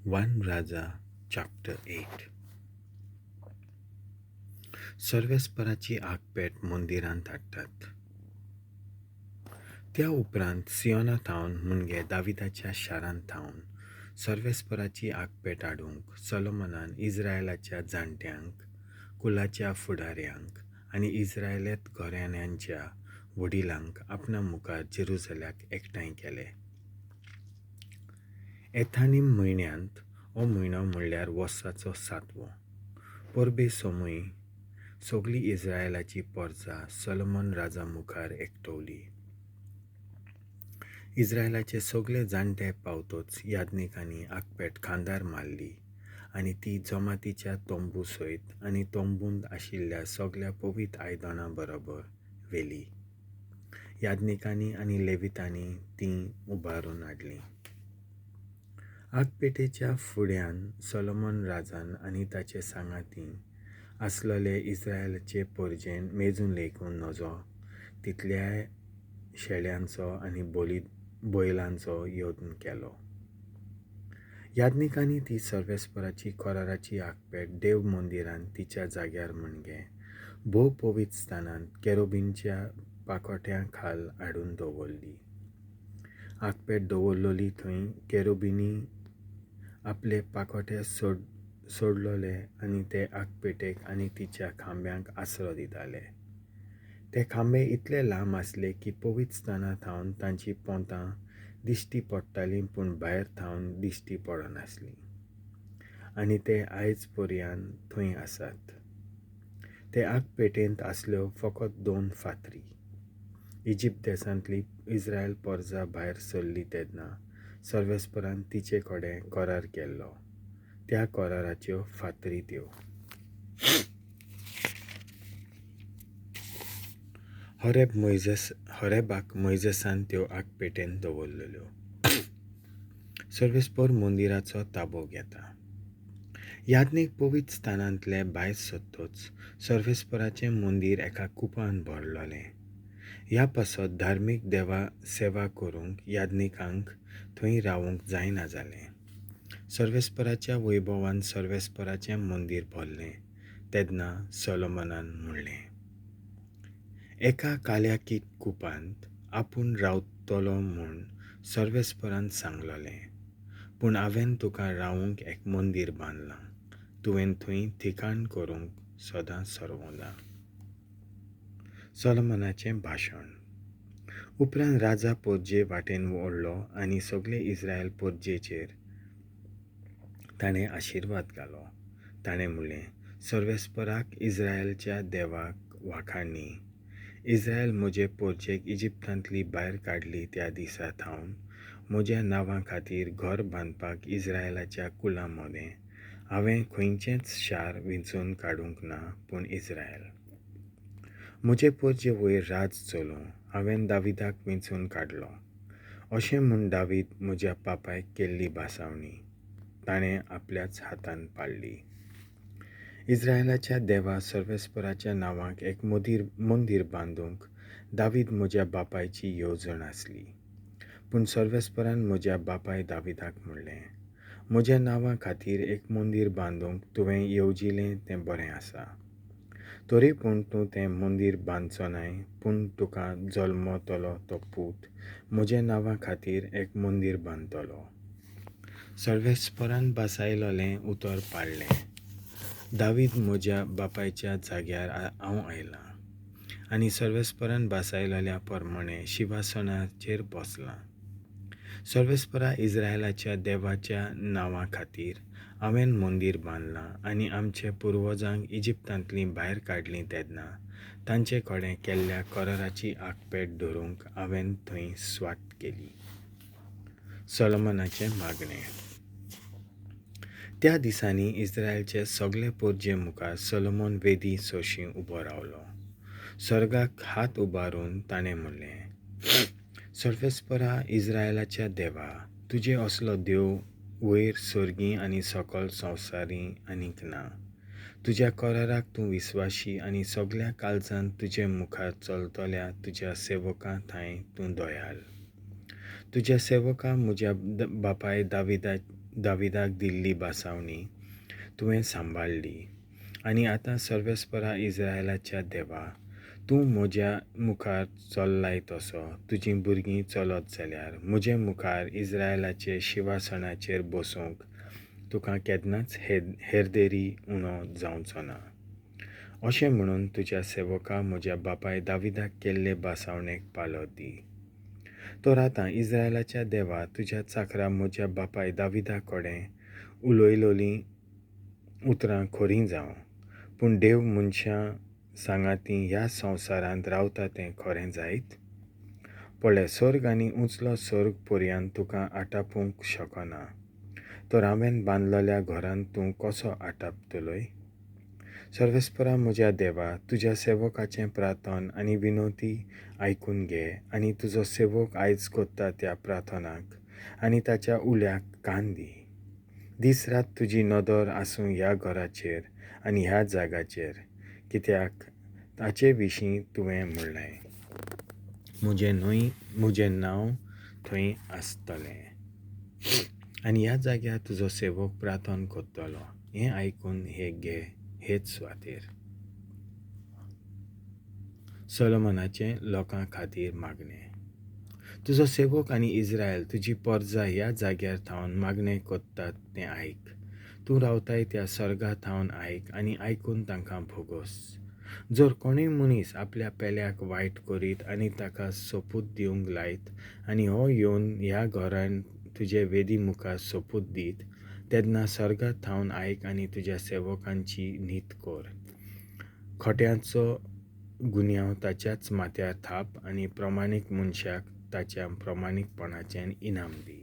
1 राजा chapter 8. सर्वेस्पराची आगपेट मंदिरांत हाडटात. त्या उपरांत सियोना थावन मुणगे दाविदाच्या शारांत थावन सर्वेस्पराची आगपेट हाडूंक सोलोमनान इस्रायलाच्या जाणट्यांक, कुलाच्या फुडाऱ्यांक आनी इस्रायलेत घराण्यांच्या वडिलांक आपणा मुखार जेरुजल्याक एकठांय केले. एथानीम म्हयन्यांत, हो म्हयनो म्हणल्यार वर्साचो सातवो, परबे समूय सगली इस्रायलाची परजा सोलोमन राजा मुखार एकटवली. इस्रायलाचे सगळे जाणटे पावतोच याज्ञिकांनी आगपेट खांदार मारली आनी ती जमातीच्या तंबू सयत आनी तंबूंत आशिल्ल्या सगल्या पवित्र आयदनां बरोबर व्हेली. याज्ञिकांनी आनी लेवितांनी तीं उबारून हाडलीं. आगपेटेच्या फुड्यान सोलोमन राजान आनी ताचे सांगाती आसलेले इस्रायलाचे परजेन मेजून लेखून नजो तितल्याय शेळ्यांचो आनी बैलांचो यत्न केलो. याज्ञिकांनी ती सर्वेस्पराची कराराची आगपेट देव मंदिरांत तिच्या जाग्यार म्हणजे भोव पवित्र स्थानांत केरोबींच्या पाकोट्यां खाल हाडून दवरली. आगपेट दवरलेली थंय केरोबींनी आपले पाकोटे सोडलेले आनी ते आगपेटेक आनी तिच्या खांब्यांक आसरो दिताले. ते खांबे इतले लांब आसले की पवित्र स्थाना थावन तांची पोंतां दिश्टी पडटालीं, पूण भायर थावन दिश्टी पडनासलीं, आनी ते आयज पर्यान थंय आसात. ते आगपेटेंत आसल्यो फकत 2 फातरी. इजिप्त देशांतली इस्रायल परजा भायर सरली तेन्ना सर्वेस्परान तिचे कडेन करार केल्लो, त्या कराराच्यो फातरी त्यो. हरेबाक मोयजेसान त्यो आगपेटेंत दवरलेल्यो. सर्वेस्पर मंदिराचो ताबो घेता. याज्ञीक पवित्र स्थानांतले भायर सरतच सर्वेस्पराचें मंदीर एका कुपान भरलेलें. ह्या पासत धार्मीक देवा सेवा करूंक याज्ञिकांक थंय रावूंक जायना जालें. सर्वेस्पराच्या वैभवान सर्वेस्पराचें मंदीर भरलें. तेन्ना सोलोमनान म्हणलें, एका काल्या कीट कुपांत आपूण रावतलो म्हूण सर्वेस्परान सांगलेलें, पूण हांवें तुका रावूंक एक मंदीर बांदलां, तुवें थंय ठिकाण करूंक सदां सर्वदा. सोलोमनाचें भाशण. उपरांत राजा परजे वाटेन वळ्ळो आनी सगळे इस्रायल परजेचेर ताणें आशिर्वाद घालो. ताणें म्हणलें, सर्वेस्पराक इस्रायलच्या देवाक वाखाणणी. इस्रायल म्हजे परजेक इजिप्तांतली भायर काडली त्या दिसा थावन म्हज्या नांवा खातीर घर बांदपाक इस्रायलाच्या कुलां मदें हांवें खंयचेंच शार विंचून काडूंक ना, पूण इस्रायल म्हजे परजे वयर राज चलोवं हांवें दाविदाक विंचून काडलो. अशें म्हूण दावीद म्हज्या बापायक केल्ली भासावणी ताणें आपल्याच हातान पाडली. इस्रायलाच्या देवा सर्वेस्पराच्या नांवाक एक मंदीर बांदूंक दावीद म्हज्या बापायची येवजण आसली, पूण सर्वेस्परान म्हज्या बापाय दाविदाक म्हणलें, म्हज्या नांवा खातीर एक मंदीर बांदूंक तुवें येवजिलें तें बरें आसा, तरी पूण तूं तें मंदीर बांदचो नाय, पूण तुका जल्मतलो तो पूत म्हज्या नांवा खातीर एक मंदीर बांदतलो. सर्वेस्परान भासायलेलें उतर पाळ्ळें. दावीद म्हज्या बापायच्या जाग्यार हांव आयलां आनी सर्वेस्परान भासायलेल्या प्रमाणें शिंवासनाचेर बसलां. सर्वेस्परा इस्रायलाच्या देवाच्या नांवा खातीर हांवें मंदीर बांदलां आनी आमचे पुर्वजांक इजिप्तांतलीं भायर काडलीं तेन्ना तांचे कडेन केल्ल्या कराराची आगपेट धरूंक हांवें थंय स्वात केली. सोलोमनाचें मागणें. त्या दिसांनी इस्रायलचे सगळे परजे मुखार सोलोमन वेदी सोशी उबो रावलो. स्वर्गाक हात उबारून ताणें म्हणलें, सर्वेस्परा इस्रायलाच्या देवा, तुजे असलो देव वयर सर्गी आनी सकल संवसारी आनीक ना. तुज्या कराराक तूं विस्वाशी आनी सगल्या काळजान तुजे मुखार चलतल्या तुज्या सेवकां थांय तूं दयाल. तुज्या सेवका म्हज्या बापाय दाविदाक दिल्ली भासावणी तुवें सांबाळ्ळी. आनी आतां सर्वेस्परा इज्रायलाच्या देवा, तूं म्हज्या मुखार चल्लाय तसो तुजीं भुरगीं चलत जाल्यार म्हजे मुखार इज्रायलाचे शिवासणाचेर बसूंक तुका केन्नाच हेरदेरी उणो जावचो ना. अशें म्हणून तुज्या सेवका म्हज्या बापाय दाविदाक केल्ले भासावणेक पालो दी. तर आतां इज्रायलाच्या देवा, तुज्या चाकरा म्हज्या बापाय दाविदा कडेन उलयलोलीं उतरां खरीं जावं. पूण देव मनशां सांगाती ह्या संवसारांत रावता तें खरें जायत? पळय, सर्ग आनी उंचलो सर्ग पर्यान तुका आटापूंक शकना, तर हांवें बांदलेल्या घरांत तूं कसो आटापतलोय? सर्वेस्परा म्हज्या देवा, तुज्या सेवकाचें प्रार्थन आनी विनोती आयकून घे आनी तुजो सेवक आयज कोत्ता त्या प्रार्थनाक आनी ताच्या उल्याक कान दी. दीस रात तुजी नदर आसूं ह्या घराचेर आनी ह्या जाग्याचेर, कित्याक ताचे विशीं तुवें म्हणलें, म्हजें न्हय म्हजें नांव थंय आसतलें आनी ह्या जाग्यार तुजो सेवक प्रार्थन करतलो. हें आयकून हे घे हेच सुवातेर. सोलोमनाचें लोकां खातीर मागणें. तुजो सेवक आनी इज्रायल तुजी पोरजा ह्या जाग्यार थावन मागणें कोत्तात तें आयक. तूं रावताय त्या सर्गा थावन आयक आनी आयकून तांकां भोगोस. जर कोणूय मनीस आपल्या पेल्याक वायट करीत आनी ताका सोपूत दिवंक लायत आनी हो येवन ह्या घरान तुजे वेदी मुखार सोपूत दीत, तेन्ना सर्गा थावन आयक आनी तुज्या सेवकांची नीत कर. खोट्यांचो गुन्यांव ताच्याच माथ्यार थाप आनी प्रमाणीक मनशाक ताच्या प्रमाणीकपणाचें इनाम दी.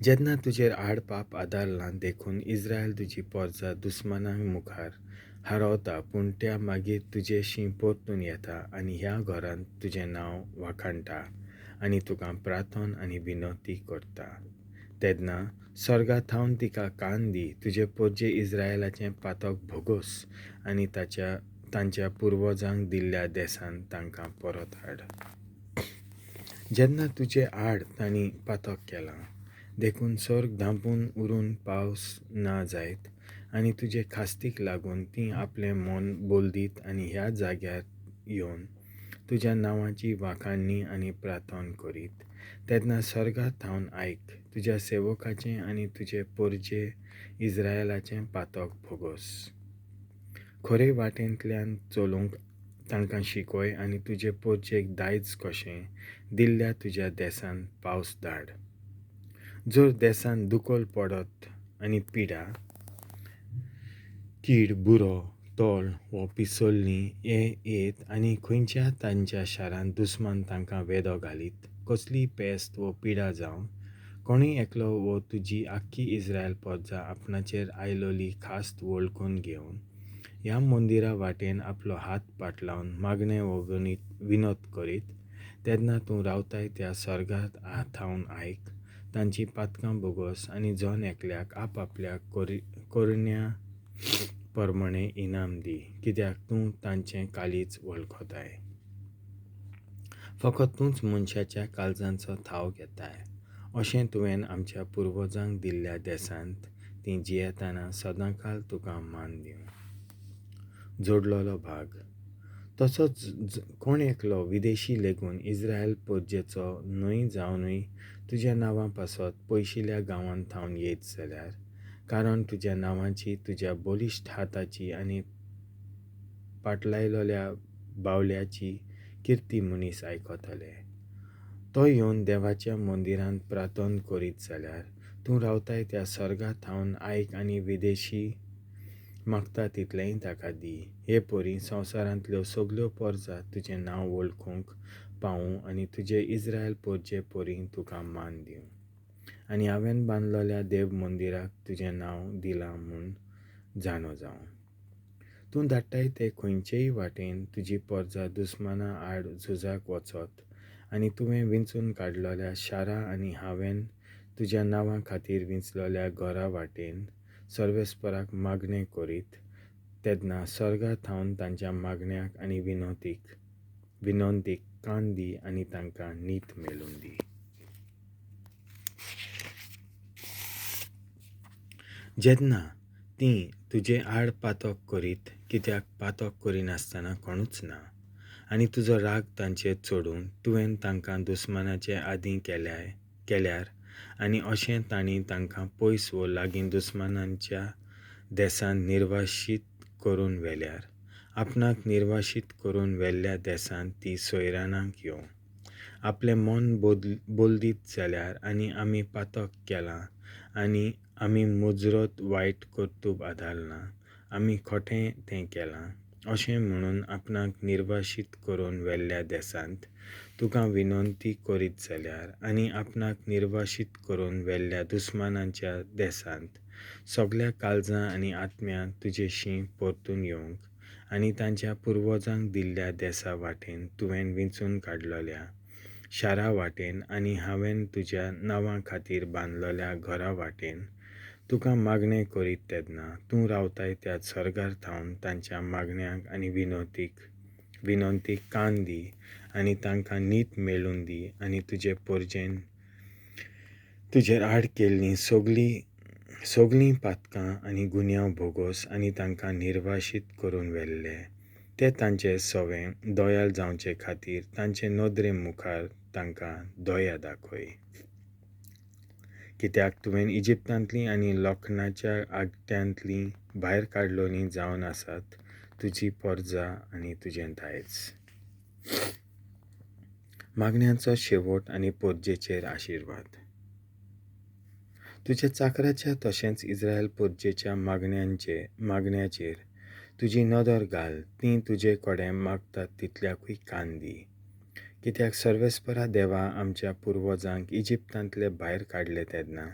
जेन्ना तुजेर आड पाप आदारलां देखून इज्रायल तुजी पोरजा दुस्मानां मुखार हारवता, पूण त्या मागीर तुजेशी परतून येता आनी ह्या घरांत तुजें नांव वाखाणटा आनी तुका प्रार्थन आनी विनोती करता, तेन्ना सर्गा थावन तिका कान दी. तुजे पोरजे इज्रायलाचें पातक भोगोस आनी ताच्या तांच्या पुर्वजांक दिल्ल्या देसान तांकां परत हाड. जेन्ना तुजे आड तांणी पातक केलां देखून सर्ग धांपून उरून पावस ना जायत आनी तुजे खास्तीक लागून तीं आपलें मन बोलदीत आनी ह्या जाग्यार येवन तुज्या नांवाची वाखाणणी आनी प्रार्थन करीत, तेन्ना सर्गा थावन आयक, तुज्या सेवकाचें आनी तुजे पोरजे इज्रायलाचें पातक भोगोस. खरे वाटेंतल्यान चलूंक तांकां शिकय आनी तुजे पोरजेक दायज कशें दिल्ल्या तुज्या देसान पावस धाड. जर देसान दुकळ पडत आनी पिडा, कीड, बुरो, तोल वो पिसोल्लीं हे येत आनी खंयच्या तांच्या शारांत दुस्मान तांकां वेदो घालीत, कसलीय पेस्त वो पिडा जावं, कोणूय एकलो वो तुजी आख्खी इज्रायल पोरजा आपणाचेर आयलोली खास्त वळखून घेवन ह्या मंदिरा वाटेन आपलो हात पाटलावन मागणें वो विनोद करीत, तेन्ना तूं रावताय त्या सर्गात थावन आयक, तांची पातकां भोगोस आनी जण एकल्याक आपआपल्या करण्या प्रमाणें इनाम दी, कित्याक तूं तांचें काळीज वळखताय. फकत तूंच मनशाच्या काळजांचो थाव घेताय. अशें तुवें आमच्या पुर्वजांक दिल्ल्या देसांत तीं जियेतना सदांकाल तुका मान दिवं. जोडलेलो भाग. तसोच कोण एकलो विदेशी लेगून इज्रायल पोरजेचो न्हय जावनूय तुज्या नांवा पासत पयशिल्या गांवांत थावन येत जाल्यार, कारण तुज्या नांवाची, तुज्या बलिश्ट हाताची आनी पाटलायलोल्या बावल्याची किर्ती मनीस आयकतले, तो येवन देवाच्या मंदिरांत प्रार्थन करीत जाल्यार, तूं रावताय त्या सर्गा थावन आयक आनी विदेशी मागता तितलेंय ताका दी. हे परी संवसारांतल्यो सगल्यो पोरजा तुजें नांव वळखूंक पावूं आनी तुजे इज्रायल पोरजे परी तुका मान दिवं. आनी हांवें बांदलेल्या देव मंदिराक तुजें नांव दिलां म्हूण जाणो जावं. तूं धाडटाय ते खंयचेय वाटेन तुजी पोरजा दुस्माना आड झुजाक वचत आनी तुवें विंचून काडलेल्या शारा आनी हांवें तुज्या नांवा खातीर विंचलेल्या घरा वाटेन सर्वेस्पराक मागणें करीत, तेन्ना सर्गा थावन तांच्या मागण्याक आनी विनंतीक कान दी आनी तांकां नीत मेळून दी. जेन्ना तीं तुजे आड पातक करीत, कित्याक पातक करिनासतना कोणूच ना, आनी तुजो राग तांचेर चडून तुवें तांकां दुस्मानाचे आदीं केल्यार आनी अशें तांणी तांकां पयस वो लागीं दुस्मानांच्या देसांत निर्वाशीत करून व्हेल्यार, आपणाक निर्वाशीत करून व्हेल्ल्या देसांत ती सोयरानाक येवं आपलें मन बदलीत जाल्यार आनी आमी पातक केलां आनी आमी मुजरत वायट कर्तूब आदारलां, आमी खोटें तें केलां अशें म्हणून आपणाक निर्वाशीत करून व्हेल्ल्या देसांत तुका विनंती करीत जाल्यार आनी आपणाक निर्वाशीत करून व्हेल्ल्या दुस्मानांच्या देसांत सगल्या काळजां आनी आत्म्यान तुजेशी परतून येवंक आनी तांच्या पुर्वजांक दिल्ल्या देसा वाटेन तुवें विंचून काडलेल्या शारा वाटेन आनी हांवें तुज्या नांवा खातीर बांदलेल्या घरा वाटेन तुका मागणें करीत तेन्ना तूं रावताय त्या सर्गार थावन तांच्या मागण्यांक आनी विनंतीक कान दी आनी तांकां नीत मेळून दी आनी तुजे पोरजेन तुजेर आड केल्लीं सगळीं पातकां आनी गुन्यांव भोगोस आनी तांकां निर्वाशीत करून व्हेल्ले ते तांचे सवे दयाल जावचे खातीर तांचे नदरे मुखार तांकां दया दाखय. कित्याक तुवें इजिप्तांतलीं आनी लोखणाच्या आगट्यांतलीं भायर काडलोलीं जावन आसात तुजी परजा आनी तुजें दायज. मागण्यांचो शेवट आनी पोरजेचेर आशिर्वाद. तुज्या चाकराच्या तशेंच इस्रायल पोरजेच्या मागण्याचेर तुजी नदर घाल, तीं तुजे कडेन मागतात तितल्याकूय कान दी. कित्याक सर्वेस्परा देवा आमच्या पुर्वजांक इजिप्तांतले भायर काडले तेन्ना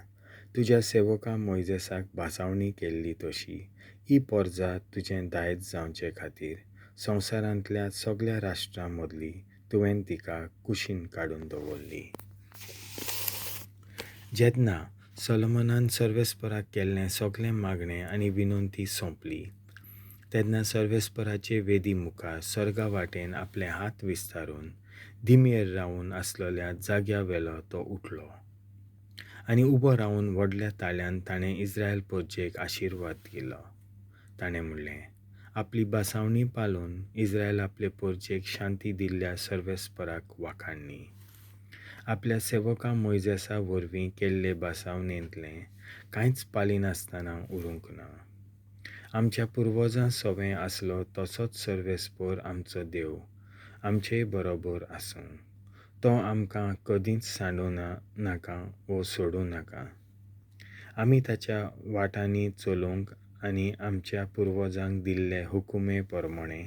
तुज्या सेवका मोयजेसाक भासावणी केल्ली तशी ही पोरजा तुजें दायज जावचे खातीर संवसारांतल्या सगल्या राष्ट्रां मदली तुवें तिका कुशीन काडून दवरली. जेन्ना सोलोमनान सर्वेस्पराक केल्लें सगलें मागणें आनी विनंती सोंपली तेन्ना सर्वेस्पराचे वेदी मुखार सर्गा वाटेन आपले हात विस्तारून दिमयेर रावून आसलेल्या जाग्या वेलो तो उठलो आनी उबो रावून व्हडल्या ताळ्यान ताणें इस्रायल पोरजेक आशिर्वाद दिलो. ताणें म्हणलें, आपली भासावणी पाळून इस्रायल आपले पोरजेक शांती दिल्ल्या सर्वेस्पराक वाखाणणी. आपल्या सेवका मोयजेसा वरवीं केल्ले भासावणेंतलें कांयच पालिनासतना उरूंक ना. आमच्या पुर्वजां सवें आसलो तसोच सर्वेस्पर आमचो देव आमचेय बरोबर आसूं. तो आमकां कदींच सांडूं नाका वो सोडूं नाका. आमी ताच्या वाटांनी चलूंक आनी आमच्या पुर्वजांक दिल्ले हुकुमे प्रमाणे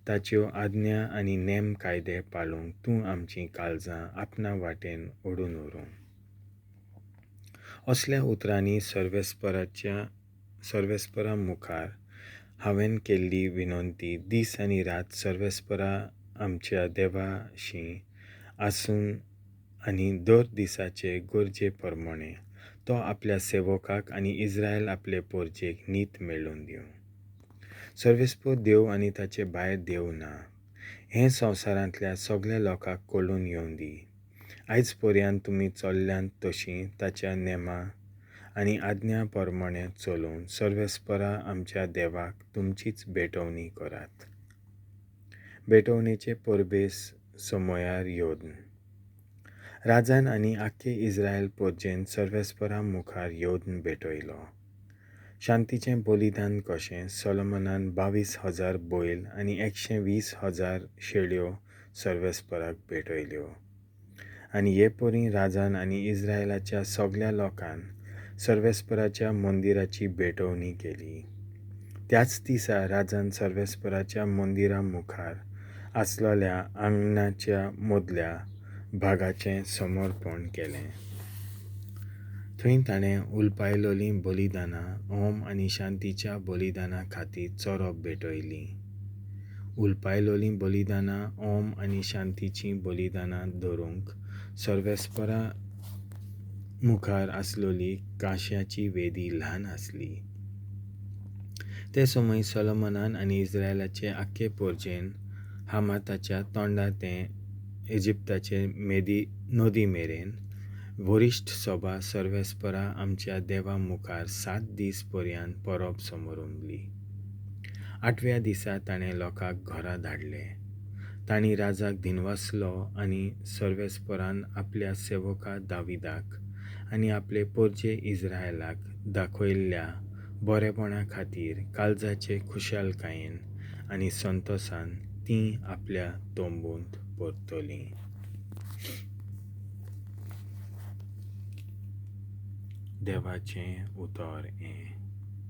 ताच्यो आज्ञा आनी नेम कायदे पाळूंक तूं आमचीं काळजां आपणा वाटेन ओडून व्हरूं. असल्या उतरांनी सर्वेस्परा मुखार हांवें केल्ली विनंती दीस आनी रात सर्वेस्परा आमच्या देवाशी आसून आनी दर दिसाचे गरजे प्रमाणे तो आपल्या सेवकाक आनी इस्रायल आपले पोरजेक नीत मेळून दिवं. सर्वेस्पर देव आनी ताचे भायर देव ना हें संवसारांतल्या सगल्या लोकांक कळून येवं दी. आयज पर्यंत तुमी चल्ल्यांत तशीं ताच्या नेमां आनी आज्ञा प्रमाणे चलून सर्वेस्परा आमच्या देवाक तुमचीच भेटवणी करात. भेटवणेचे परबेस समयार येवन राजान आनी आख्खे इस्रायल पोरजेन सर्वेस्परा मुखार येवन भेटयलो. शांतीचें बलिदान कशें सोलोमनान 22,000 बैल आनी 120,000 शेळ्यो सर्वेस्पराक भेटयल्यो. आनी हे परी राजान आनी इस्रायलाच्या सगल्या लोकान सर्वेस्पराच्या मंदिराची भेटवणी केली. त्याच दिसा राजान सर्वेस्पराच्या मंदिरा मुखार आसलेल्या आंगणाच्या मदल्या भागाचें समर्पण केलें. थंय ताणें उलपायलोलीं बलिदानां होम आनी शांतीच्या बलिदाना खातीर चोरप भेटयलीं. उलपायलोलीं बलिदानां होम आनी शांतीचीं बलिदानां धरूंक सर्वेस्परा मुखार आसलोली कांश्याची वेदी ल्हान आसली. ते समय सोलोमनान आनी इस्रायलाचे आख्खे पोरजेन हामाताच्या तोंडा ते इजिप्ताचे नदी मेरेन वरिश्ठ सभा सर्वेस्परा आमच्या देवा मुखार 7 दीस पर्यान परब समरंभली. आठव्या दिसा ताणें लोकांक घरा धाडले. तांणी राजाक दिनवासलो आनी सर्वेस्परान आपल्या सेवका दाविदाक आनी आपले पोरजे इस्रायलाक दाखयल्ल्या बरेपणा खातीर काळजाचे खुशालकायेन आनी संतोसान तीं आपल्या तंबूंत परतलीं. देवाचें उतर हें.